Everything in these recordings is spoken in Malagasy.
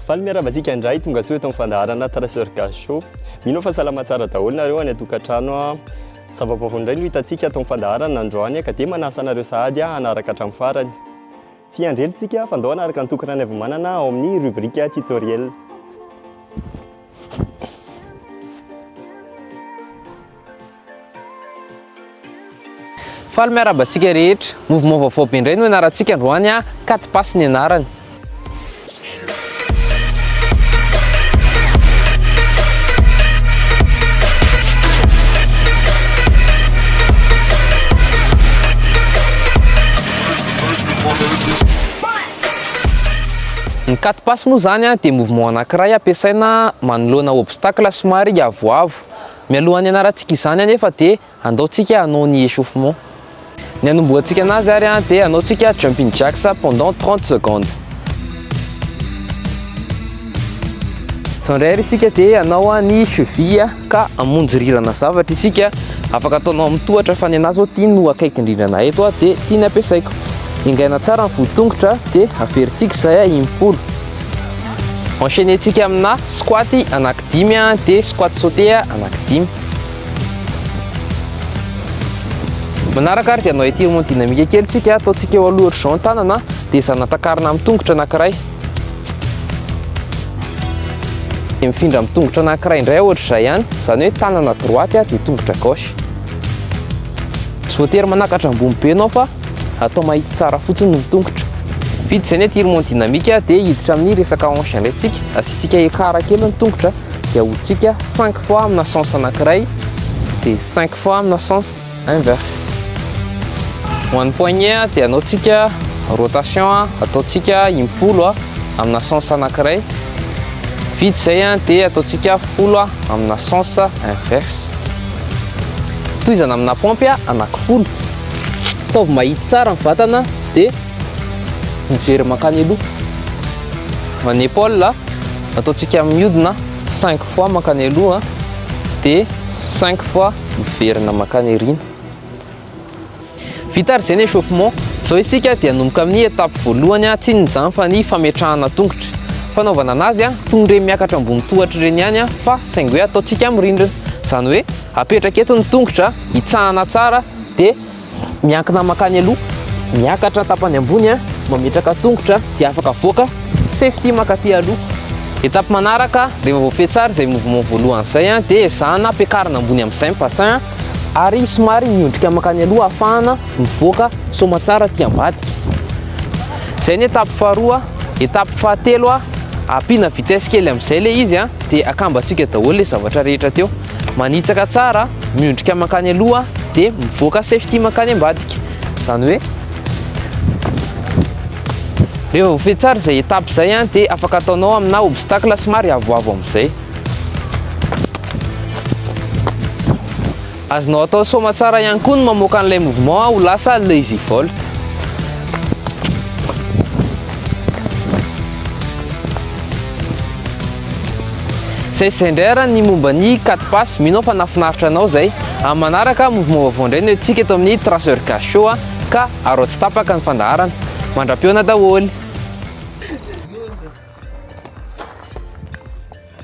Faly miarahaba antsika indray tonga soa eto amin'ny fandaharana Traceur Gasy Show. Mino aho fa salama tsara daholo nareo any an-tokantrano. Zava-baovao indray no hitantsika ato amin'ny fandaharana androany ka dia manasa anareo sahady hanaraka hatramin'ny farany. Tsy hiandry ela isika fa ndao hanaraka ny Toky Ranaivomanana ao amin'ny rubrique tutoriel. Faly miarahaba antsika rehetra. Mouvement vaovao be indray no ianarantsika androany a, quatre passes ny anarany. Ny quatre passes moa izany dia mouvement anankiray ampiasaina manoloana obstacle somary avoavo. Mialohan'ny hianarantsika izany anefa dia andao tsika hanao ny échauffement. Ny hanombohantsika anazy ary dia hanaontsika jumping jacks pendant 30 secondes. Izao indray ary isika dia hanao ny cheville ka hamonjy rirana zavatra isika. Afaka ataonao amin'ny tohatra fa ny anahy izao ity no akaiky indrindra anah eto dia ity no ampiasaiko. Ingaina tsara ny voditongotra dia averintsika izay impolo. Enchaîner-tsika amina squat anankidimy dia squat sauté anankidimy. Manaraka ary dia hanao étirement dynamique kely tsika, ataontsika eo aloha ohatr'izao ny tanana dia ezahana takarina amin'ny tongotra anankiray. Dia mifindra amin'ny tongotra anankiray indray ohatr'izay ihany, izany hoe tanana droite dia tongotra gauche. Tsy voatery manakatra ambony be ianao fa atao mahitsy tsara fotsiny ny tongotra. Vita izay ny étirement dynamique dia hiditra amin'ny resaka hanche indray tsika, asiantsika écart kely ny tongotra dia ahodintsika cinq fois amina sens anankiray dia cinq fois amina sens inverse. Ho an'ny poignet dia anaontsika rotation ataontsika impolo amina sens anankiray. Vita izay dia ataontsika folo amina sens inverse. Tohizana amina paompy anankifolo. Ataovy mahitsy tsara ny vatana dia mijery mankany aloha. Ho an'ny épaule, ataontsika mihodina cinq fois mankany aloha dia cinq fois miverina mankany aoriana. Vita ary izay ny échauffement. Izao isika dia hanomboka amin'ny étape voalohany, tsy inona izany fa ny fametrahana tongotra. Fanaovana anazy, toy ireny miakatra ambony tohatra ireny ihany fa saingy hoe ataontsika amin'ny rindrina. Izany hoe apetraka eto ny tongotra, hitsahana tsara dia miankina mankany aloha, miakatra tapany ambony, mametraka tongotra dia afaka avoaka safety mankaty aloha. Étape manaraka, rehefa voafehy tsara izay mouvement voalohany izay dia ezahana ampiakarina ambony amin'izay ny bassin ary somary miondrika mankany aloha ahafahana mivoaka soamatsara aty ambadika. Izay ny étape faharoa. Étape fahatelo, ampiana vitesse kely amin'izay ilay izy dia akambantsika daholo ilay zavatra rehetra teo. Manitsaka tsara, miondrika mankany aloha dia mivoaka safety mankany ambadika. Izany hoe rehefa voafehy tsara izay étape izay dia afaka ataonao amina obstacle somary avoavo amin'izay. Azonao atao soamatsara ihany koa ny mamoaka an'ilay mouvement ho lasa lazy vault. Zay sy zay indray ary ny momba ny quatre passes, mino aho fa nahafinaritra anao zay. Amin'ny manaraka, mouvement vaovao indray no entintsika eto amin'ny Traceur Gasy Show ka arao tsy tapaka ny fandaharana. Mandra-pihaona daholo.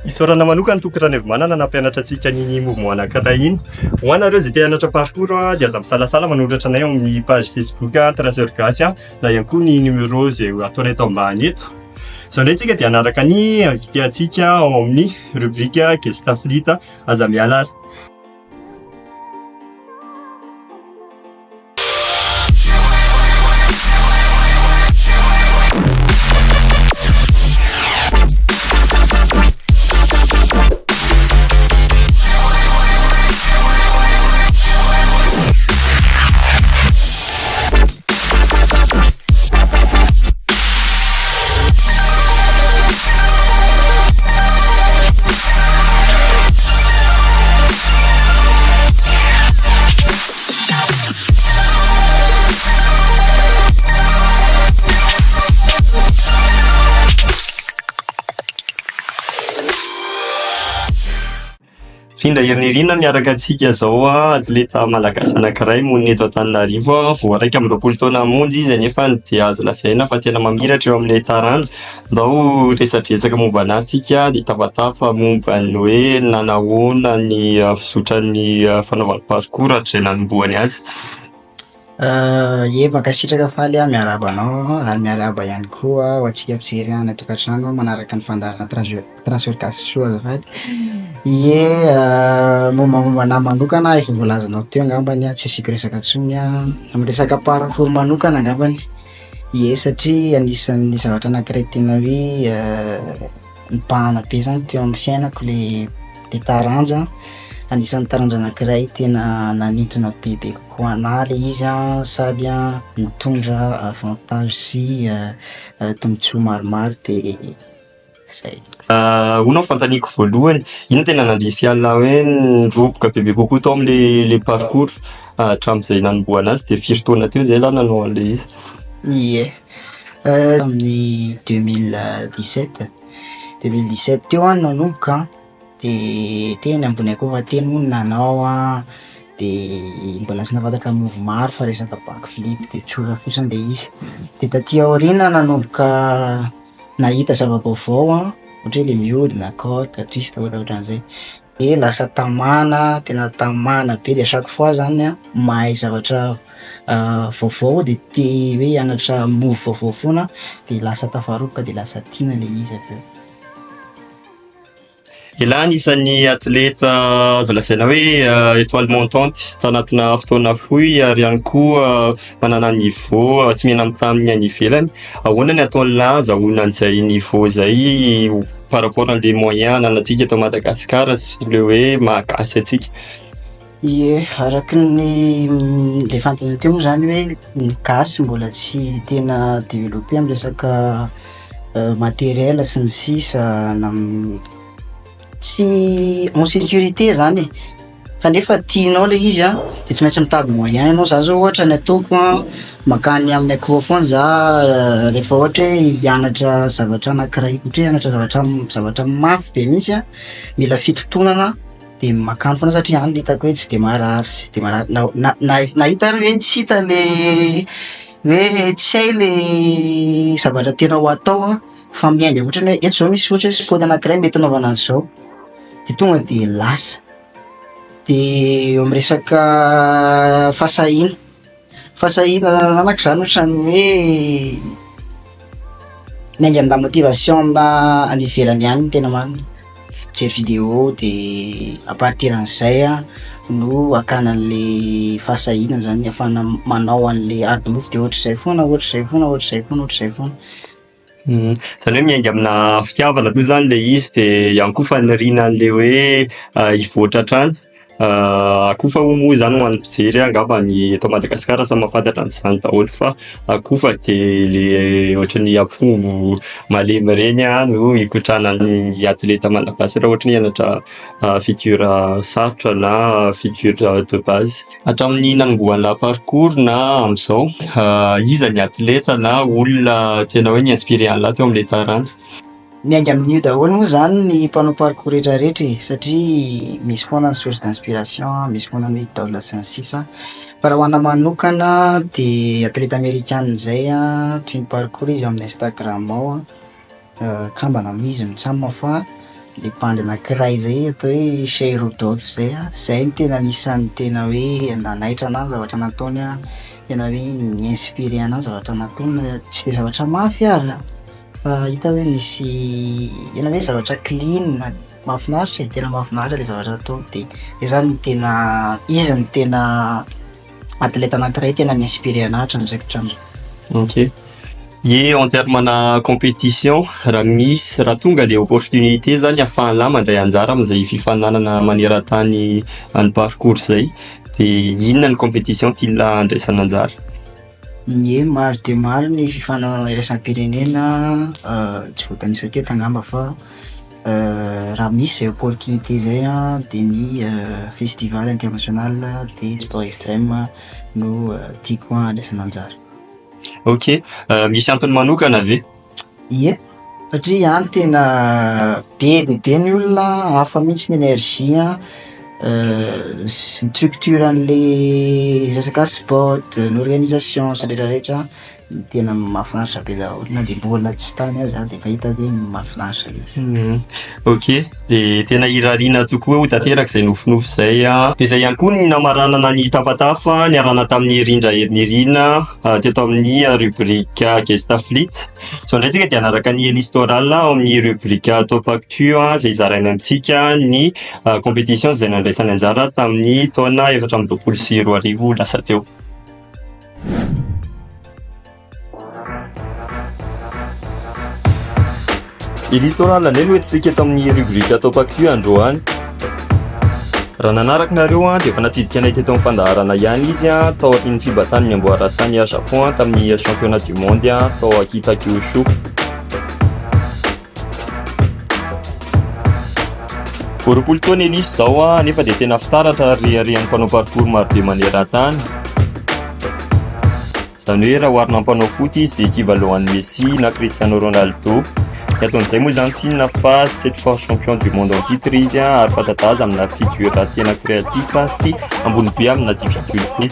Isaorana manokana Toky Ranaivomanana nampianatra antsika an'iny mouvement anankiray iny. Ho anareo izay te hianatra parcours dia aza misalasala manoratra anay ao amin'ny page Facebook Traceur Gasy na ihany koa ny numéro izay ataonay eto ambany eto. Izao indray tsika dia hanaraka ny invité antsika ao amin'ny rubrique Gesta Frita. Aza miala ary. Rindra Herinirina miaraka antsika izao, atleta malagasy anankiray monina eto Antananarivo. Vao 21 taona monja izy anefa dia azo lazaina fa tena mamiratra eo amin'ilay taranja. Ndao resadresaka momba anazy isika dia hitafatafa momba ny hoe nanahoana ny fizotran'ny fanaovana parcours hatrizay nanombohany azy. Ie, mankasitraka Faly a, miarahaba anao ary miarahaba ihany koa ho antsika mpijery any an-tokantrano manaraka ny fandaharana Traceur Traceur Gasy Show azafady. Ie, mombamomba anahy manokana efa voalazanao teo angambany a, tsy asiako resaka intsony a, amin'ny resaka parcours manokana angambany, ie satria anisan'ny zavatra anankiray tena hoe nibahana be zany teo amin'ny fiainako le le taranja, anisan'ny taranja anankiray tena nanintona bebe kokoa anahy le izy a, sady a nitondra avantage sy tombontsoa maromaro de zay. Hono aho fanontaniako voalohany, inona tena nandrisika an'lah hoe niroboka bebe kokoa tao amin'le le parcours hatramin'izay nanombohana azy de firy taona teo zay lah nanao an'le izy? Ie, tamin'ny 2017, 2017 teo aho no nanomboka de teny ambony akofa teny moa no nanao an, de mbola tsy nahafantatra move maro fa resaka back flip de tsotra fotsiny le izy, de taty aoriana nanomboka nahita zava-baovao an, ohatra hoe le mihodina, cork, twist ohatrohatran'izay, de lasa tamana, tena tamana be de à chaque fois zany an mahay zavatra vaovao de te hoe hianatra move vaovao foana de lasa tafaroboka de lasa tiana le izy avy eo. Elah anisan'ny atleta azo lazaina hoe étoile montante tanatina fotoana fohy ary ihany koa manana niveau tsy mena-mitaha amin'ny any ivelany. Ahoana ny ataon'lah ahazahoana an'izay niveau izay par rapport an'le moyen ananantsika eto Madagasikara sy le hoe maha gasy antsika? Ie, araky ny le fantatra teo moa zany hoe ny gasy mbola tsy tena développé amin'ny resaka matériel sy ny sisa na tsy en sécurité zany e, kanefa tianao le izy a de tsy maintsy mitady moyen ianao, za zao ohatra ny ataoko a mankany amin'ny akofa foana za rehefa ohatra hoe hianatra zavatra anankiray ohatra hoe hianatra zavatra zavatra mafy be mihitsy a, mila fitontonana de makany foana satria any le hitako hoe tsy de marary tsy de marary na na na na hita ary hoe tsy hita le hoe tsy hay le zavatra tianao ho atao an, fa miainga fotsiny hoe eto zao misy ohatra hoe spot anankiray mety anaovana an'izao de tonga de lasa, de eo amy resaka fahasahiana, fahasahiana ananako zany ohatran'ny hoe miainga aminà motivation aminà any ivelany ihany ny tena marina, mijery vidéo de à partir an'izay an no akana an'le fahasahiana zany ahafahana manao an'le hard move de ohatr'izay foana ohatr'izay foana ohatr'izay foana ohatr'izay foana. Zany hoe miainga aminà fitiavana aloha zany le izy de ihany koa faniriana an'le hoe hivoatra hatrany. Akofa hono moa zany ho an'ny mpijery angamba ny eto Madagasikara samy mahafantatra an'izany daholo fa akofa de le ohatran'ny apombo malemy ireny no ikotranan'ny atleta malagasy raha ohatra hoe hianatra figure sarotra na figure de base. Hatramin'ny nanombohanà parcours na amin'izao, iza ny atleta na olona tena hoe ni-inspirer an'lah teo amin'ilay taranja? Miainga amin'io daholo moa zany ny mpanao parcours rehetrarehetra e, satria misy foana ny source d'inspiration, misy foana ny idole sy ny sisa, fa raha ho anahy manokana de atleta amerikana zay an, tia mi-parcours izy ao amin'ny instagram ao an, kambana moa izy mitsam fa le bandy anakiray zay atao hoe Shea Rudolph zay an, zay no tena anisan'ny tena hoe nanaitra anahy ny zavatra nataony an, tena hoe ni-inspirer anahy ny zavatra nataony na tsy de zavatra mafy ary fa hita hoe misy tena hoe zavatra clean, mahafinaritra e, tena mahafinaritra le zavatra ataony de zay zany no tena izy no tena atleta anakiray tena ni-inspirer anahy hatramin'izay ka hatramin'izao. Ok. Ye en terme na compétition, raha misy raha tonga le opportunité zany ahafahanà mandray anjara amin'izay fifaninanana maneran-tany any parcours zay de inona ny compétition tianà andraisana anjara? Ie, maro dia maro ny fifaninanana iraisam-pirenena tsy voatanisa aketo angamba fa raha misy zay opportunité zay an de ny festival international de sport extreme no tiako andraisana anjara. Ok, misy antony manokana ve? Ie, satria any tena be dia be ny olona, hafa mihitsy ny énergie an. Structure an'le resaka spot, ny organisation sy rehetrarehetra tena mahafinaritra be daholo na de mbola tsy tany aza de efa hitako hoe mahafinaritra le izy. Ok, de tena irariana tokoa ho tanteraka izay nofinofy izay an. De izay ihany koa ny namaranana ny tafatafa niarahana tamin'i Rindra Herinirina teto amin'ny rubrique Guest Fleet. Izao indray tsika dia hanaraka an'i Elise Toral ao amin'ny rubrique Top Actu izay hizarainy amintsika ny compétition izay nandraisany anjara tamin'ny taona 2024 lasa teo. Elise Toral indray no entintsika eto amin'ny rubrique Top Actu androany. Raha nanaraka nareo dia efa natsidika anay teto amin'ny fandaharana ihany izy taorian'ny fibatany ny amboara tany Japon tamin'ny championnat du monde tao Akita Kyushu. Vao 20 taona Elise izao nefa dia tena fitaratra ary reharehan'ny mpanao parcours marobe maneran-tany. Izany hoe raha oharina amin'ny mpanao foot izy dia équivalent an'i Messi na Cristiano Ronaldo. Ny ataon'izay moa izany tsy inona fa sept fois champion du monde en titre izy ary fanta-daza amina figure tena créatif sy ambony be amina difficulté.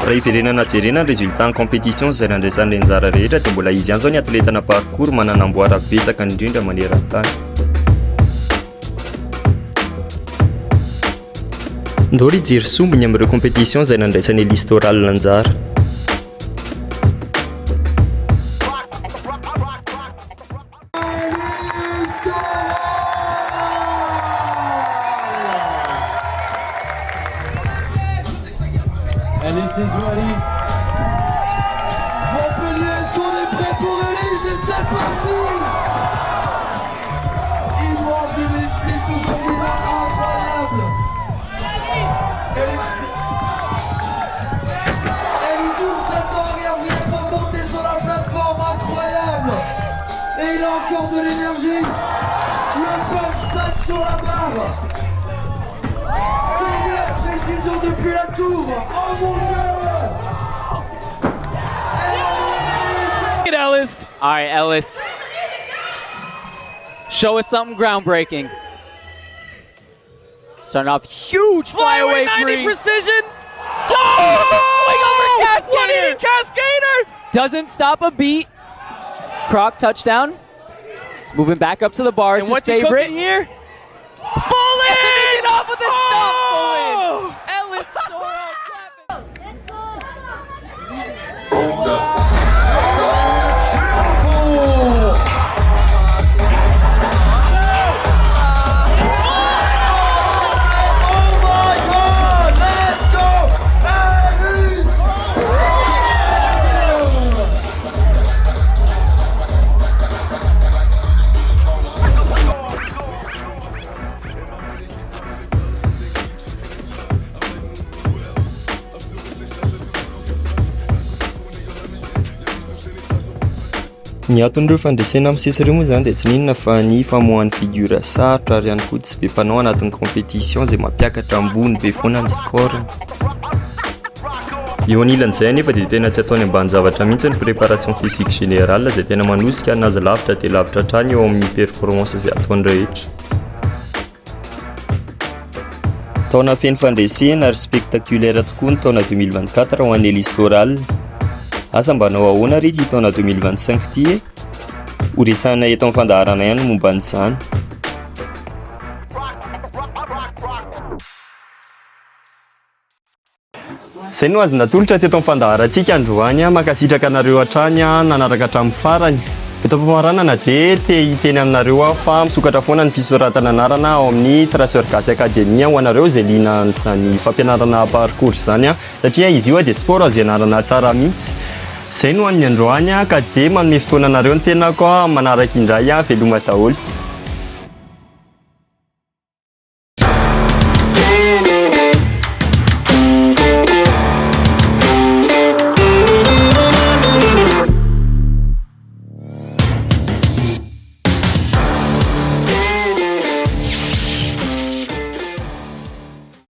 Raha hiverenana jerena ny résultat ny compétition izay nandraisany anjara rehetra dia mbola izy ihany izao ny atletana parcours manana amboara betsaka indrindra maneran-tany. Ndao ry hijery sombiny amin'ireo compétition izay nandraisan'i Elise Toral anjara. Elise is ready. Montpellier, est-ce qu'on est prêt pour Elise Et c'est parti Il manque de mes flips aujourd'hui, incroyable Elle, elle double salto arrière vient pour monter sur la plateforme, incroyable Et il a encore de l'énergie Le punch back sur la barre Meilleure précision depuis la tour Oh mon dieu Ellis. All right, Ellis. Show us something groundbreaking. Starting off huge Flyaway flyaway 90 free. precision. Oh! Swing over 180 Cascader. Doesn't stop a beat. Croc touchdown. Moving back up to the bars. And His what's he favorite. cooking here? Full in! Finish it off with a stomp Oh! full in. Ellis Sorrell clapping. Oh my god Let's go Elise Ny anton'ireo fandresena amin'ny sesy ireo moa izany dia tsy n'inona fa ny famoahan'ny figure sarotra ary ihany koa tsy be mpanao anatin'ny compétition izay mampiakatra ambony be foana ny score. Eo anilan'izay anefa dia tena tsy ataony ambany zavatra mihitsy ny préparation physique générale izay tena manosika anazy lavitra dia lavitra hatrany eo amin'ny performance izay ataony rehetra. Taona feno fandresena ary spectaculaire tokoa ny taona 2024 ho an'i Elise Toral. Asa mba hanao ahoana re ity taona 2025 ity e? Ho resahina eto amin'ny fandaharana ihany ny momba an'izany. Izay no azo natolotra teto amin'ny fandaharantsika androany. Mankasitraka anareo hatrany nanaraka hatramin'ny farany. Eto am-pamaranana dia te hiteny aminareo aho fa misokatra foana ny fisoratana anarana ao amin'ny Traceur Gasy Academy ho anareo izay liana amin'izany fampianarana parcours izany satria izy io dia sport azo ianarana tsara mihitsy. Izay no an'ny androany ka dia manome fotoana anareo ny tenako manaraka indray veloma daholo.